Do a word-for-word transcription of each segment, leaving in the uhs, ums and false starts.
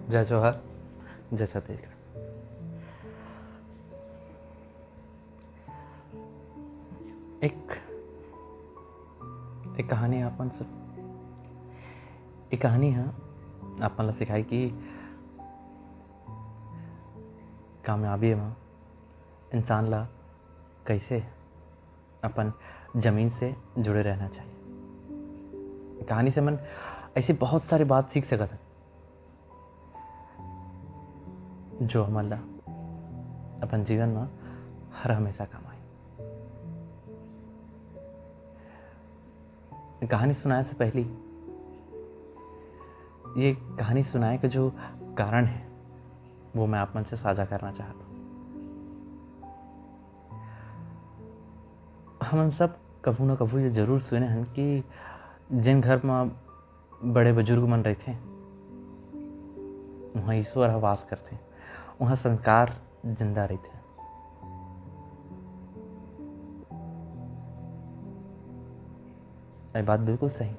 जय जोहार, जय छत्तीसगढ़। एक, एक कहानी आपन सुन, एक कहानी ह आपन ला सिखाई कि कामयाबी म इंसान ला कैसे अपन जमीन से जुड़े रहना चाहिए। कहानी से मन ऐसी बहुत सारी बात सीख सकत हन, जो हमन ला अपन जीवन म हर हमेशा काम आए। कहानी सुनाए से पहली, ये कहानी सुनाए के जो कारण है, वो मैं आप मन से साझा करना चाहत हूँ। हमन सब कभू न कभू ये जरूर सुने हन कि जिन घर म बड़े बुजुर्ग मन रहिथे, उहाँ ईश्वर ह वास करथे, उहाँ संस्कार जिंदा रहिथे। ये बात बिल्कुल सही,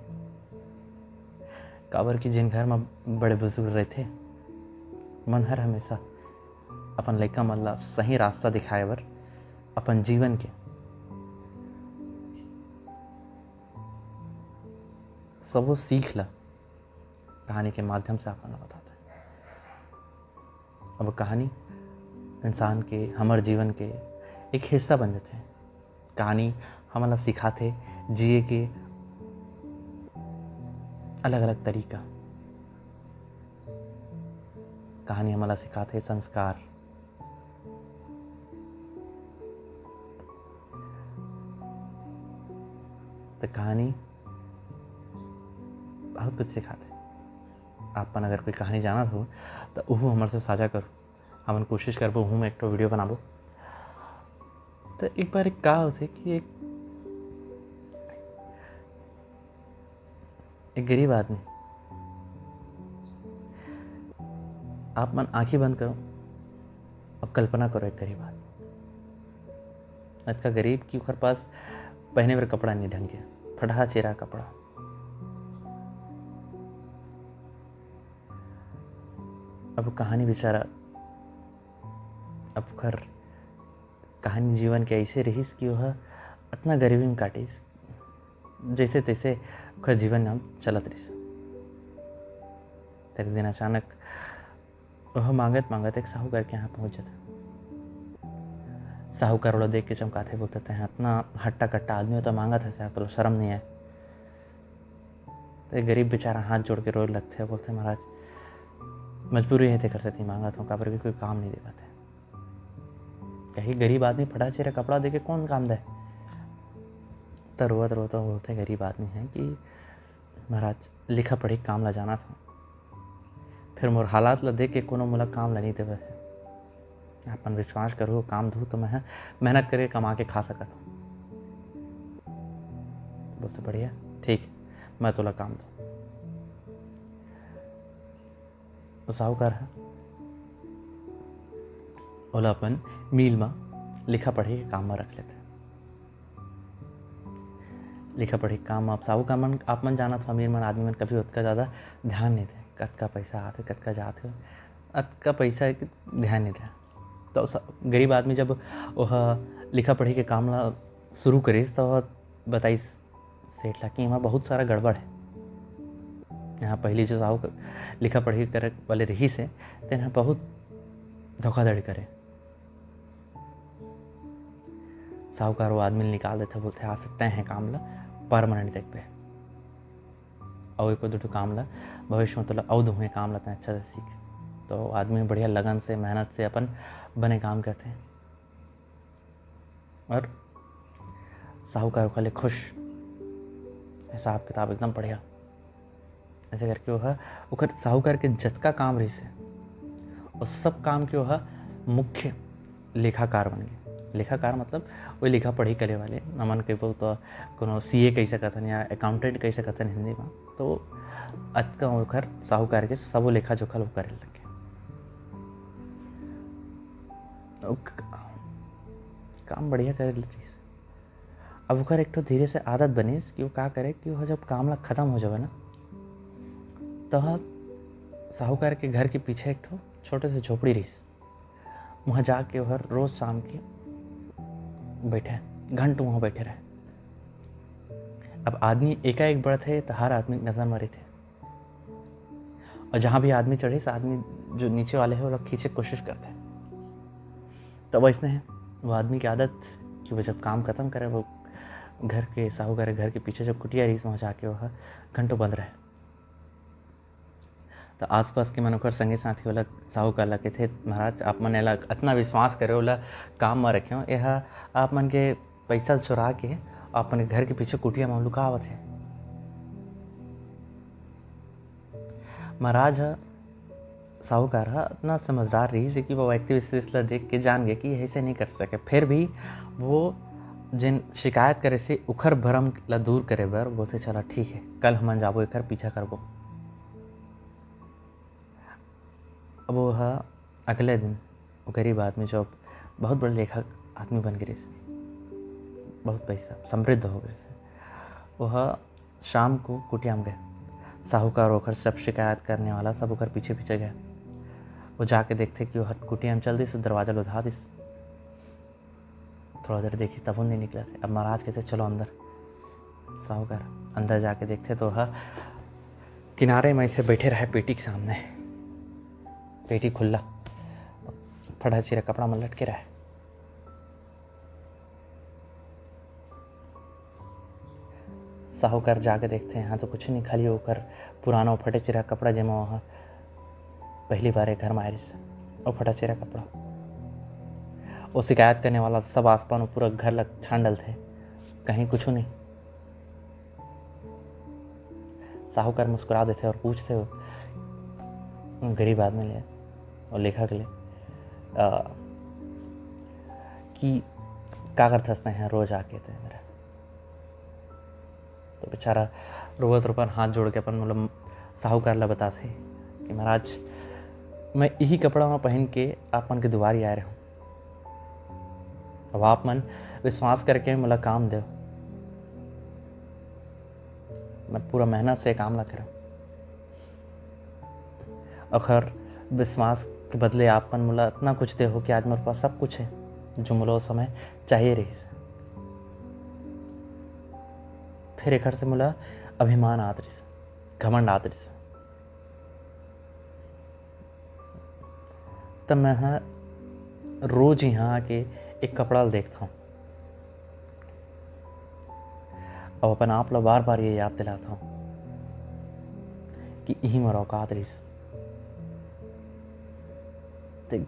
काबर कि जिन घर म बड़े बुजुर्ग रहिथे, मन हर हमेशा अपन लइका मन ला सही रास्ता दिखाए बर अपन जीवन के सबो सीख ला कहानी के माध्यम से अपन ला बताथे। अब कहानी इंसान के, हमर जीवन के एक हिस्सा बन जाथे। कहानी हमन ला सिखाथे जिए के अलग-अलग तरीका। कहानी हमन ला सिखाथे संस्कार। तो कहानी बहुत कुछ सिखाथे। आप मन अगर कोई कहानी जानत हो, तो उहू हमर से साझा करो। हमन कोशिश करबो, उहू में एक ठो video बनाबो। तो एक बार एक का होथे कि एक, एक गरीब आदमी, आप मन आंखी बंद करो और कल्पना करो, एक गरीब आदमी, अतका गरीब कि ओकर पास पहने बर कपड़ा नहीं ढंग के, फटहा चेरा कपड़ा। अब कहानी बेचारा, अब ओकर कहानी जीवन के ऐसे रहिस कि वह अतना गरीबी में काटिस, जैसे तैसे ओकर जीवन नाम चलत रहिस। एक दिन अचानक वह मांगत मांगत एक साहूकार के यहाँ पहुंच जाथे। साहूकार ओला देख के चमकाथे, बोलथे, "तैं अतना हट्टा कट्टा आदमी हो, तो मांगत हस यार, तोला शर्म नहीं आए?" तो ये गरीब बेचारा हाथ जोड़ के रोए लगथे, बोलथे, "महाराज, मजबूरी है, तेकर सेती मांगत हूँ, काबर कि कोई काम नहीं देवत है।" कही, गरीब आदमी फटा चेरा कपड़ा देके कौन काम दे? तो रोवत रोवत बोलथे, गरीब आदमी है कि महाराज, लिखा पढ़ी काम ला जानत हूँ, फिर मोर हालात ला देख के कोनो मोला काम ला नहीं देवत है। अपन विश्वास करो, काम दू तो मैं मेहनत करके कमा के खा सकत हूँ। बोलथे, बढ़िया, ठीक, मैं तोला काम दूँ। तो साहूकार ह ओला अपन मील म लिखा पढ़ी के काम म रख लेथे। लिखा पढ़ी के काम म अब साहूकार मन, आप मन जानत हो, अमीर मन, आदमी मन कभी ओतका ज़्यादा ध्यान नहीं दे, कतका पैसा आथे, कतका जाथे, अतका पैसा के ध्यान नहीं दे। तो स-, गरीब आदमी जब ओह लिखा पढ़ी के काम ला शुरू करिस, तो ओह बताइस सेठ ला कि एमा बहुत सारा गड़बड़ है। यहाँ पहली जो साहू क-, लिखा पढ़ी करे वाले रहिस हे, तेन ह बहुत धोखाधड़ी करे। साहूकार वो आदमी ल निकाल देथे, बोलथे, "आज से तैं हे काम ला permanent देखबे, अउ एको दू ठो काम ला भविष्य में तोला अउ दूहूँ, काम ला तैं अच्छा से सीख।" तो आदमी बढ़िया लगन से, मेहनत से अपन बने काम करथे। और साहूकार ओकर ले खुश, हिसाब किताब एकदम बढ़िया। ऐसे करके वो ह, ओकर साहूकार के जतका काम रहिस हे, वो सब काम के वो ह मुख्य लेखाकार बन गए। लेखाकार मतलब वही लिखा पढ़ी करे वाले, हमन के बहुत कोनो सीए कह सकत हन या अकाउंटेंट कह सकत हन हिंदी में। तो अतका ओकर साहूकार के सबो लेखा जोखा वो करे लगे। ओक-, काम बढ़िया करे ल रहिस। अब ओकर एक ठो धीरे से आदत बनिस कि वो का करे कि वो जब काम ला खत्म हो जावे ना, तो ह साहूकार के घर के पीछे एक ठो छोटे से झोपड़ी रहिस। वहाँ जाके ओहर रोज शाम के बैठे, घंटों वहाँ बैठे रहे। अब आदमी एकाएक बढ़थे, तो हर आदमी के नजर में रहिथे, और जहाँ भी आदमी चढ़िस, आदमी जो नीचे वाले हैं, वो लोग खींचे के कोशिश करथे। तो वैसने है वो आदमी की आदत कि वो जब काम खत्म करे, वो घर के, साहूकार घर के पीछे जो कुटिया रहिस, वहाँ जाके वह घंटों बंद रहे। तो आसपास के मन ओकर संगी साथी वाला साहूकार ला कहिथे, "महाराज, आप मन एला अतना विश्वास करे, ओला काम म रखे हो, एहा आप मन के पैसा चुरा के अपन घर के पीछे कुटिया म लुकावत हे।" महाराज ह, साहूकार ह अतना समझदार रहिस कि वो व्यक्ति विशेष ला देख के जान गए कि ऐसे नहीं कर सके। फिर भी वो जेन शिकायत करे से उखर भरम ला दूर करे बर बोलथे, "चला ठीक है, कल हमन जाबो, एकर पीछा करबो।" अब वो ह अगले दिन, वो गरीब आदमी जो अब बहुत बड़े लेखक आदमी बन गिरिस, बहुत पैसा समृद्ध हो गिरिस, वो ह शाम को कुटिया म गए। साहूकार ओकर सब शिकायत करने वाला सब ओकर पीछे पीछे गए। वो जाके देखथे कि वो हर कुटिया म चल दिस, दरवाजा लुधा दिस। थोड़ा देर देखिस, तभो नहीं निकलत हे। अब महाराज कहिथे, "चलो अंदर।" साहूकार अंदर जाके देखथे तो ह किनारे में ऐसे बैठे रहे पेटी के सामने, पेटी खुल्ला, फटा चिरा कपड़ा में लटके रहे। साहूकार जाके देखथे, यहाँ तो कुछ नहीं, खाली ओकर पुराना फटे चिरा कपड़ा, जेमा वह पहली बार ए घर में आए रहिस, वो फटा चिरा कपड़ा। वो शिकायत करने वाला सब आसपास, वो पूरा घर ला छान डलथे, कहीं कुछ नहीं। साहूकार मुस्कुरा देथे और पूछथे वो गरीब आदमी ले, वो लेखक ले, अ, कि "का करथस तैं यहाँ रोज आके तैं मेरा?" तो बेचारा रोवत रोवत हाथ जोड़ के अपन, मतलब, साहूकार ला बताथे कि "महाराज, मैं इही कपड़ा में पहन के आप मन के दुआरी आए रहूँ। अब आप मन विश्वास करके मोला काम देव, मैं पूरा मेहनत से काम ला करव, अखर विश्वास के बदले आप मन मोला इतना कुछ दे हो कि आज मोर पास सब कुछ है, जो मोला उस समय चाहिए रहिस। फिर एखर से मोला अभिमान आत रहिस, घमंड आत रहिस। तब मैं ह रोज यहाँ आके एक कपड़ा ल देखता हूँ, अब अपन आप ला बार बार ये याद दिलाता हूँ कि इही मोर औकात रहिस।" ते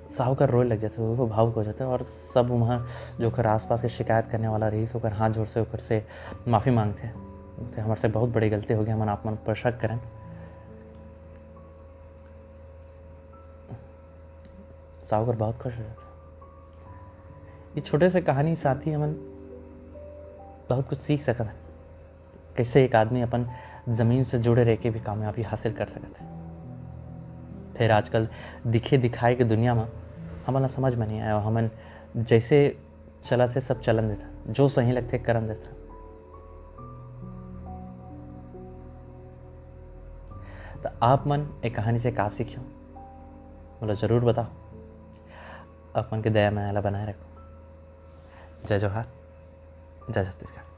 साहूकार रोए लग जाथे, वो भावुक हो जाथे और सब वहाँ जो ओकर आसपास के शिकायत करने वाला रहिस, ओकर हाथ जोड़ से ओकर से माफी मांगथे, बोलथे, "हमर से बहुत बड़ी गलती हो गई, हमन आप मन पर शक करन।" साहूकार बहुत खुश हो जाथे। ये छोटे से कहानी साथी हमन बहुत कुछ सीख सकत हन, कैसे एक आदमी अपन जमीन से जुड़े रह के भी कामयाबी हासिल कर सकत है। फिर आजकल दिखे दिखाए के दुनिया में हमन ला समझ में नहीं आया, हमन जैसे चलत है सब चलन देता, जो सही लगथे करन देता। तो आप मन एक कहानी से का सीखियो, मोला जरूर बताओ। अपन के दया मया ला बनाए रखो। जय जोहार, जय छत्तीसगढ़।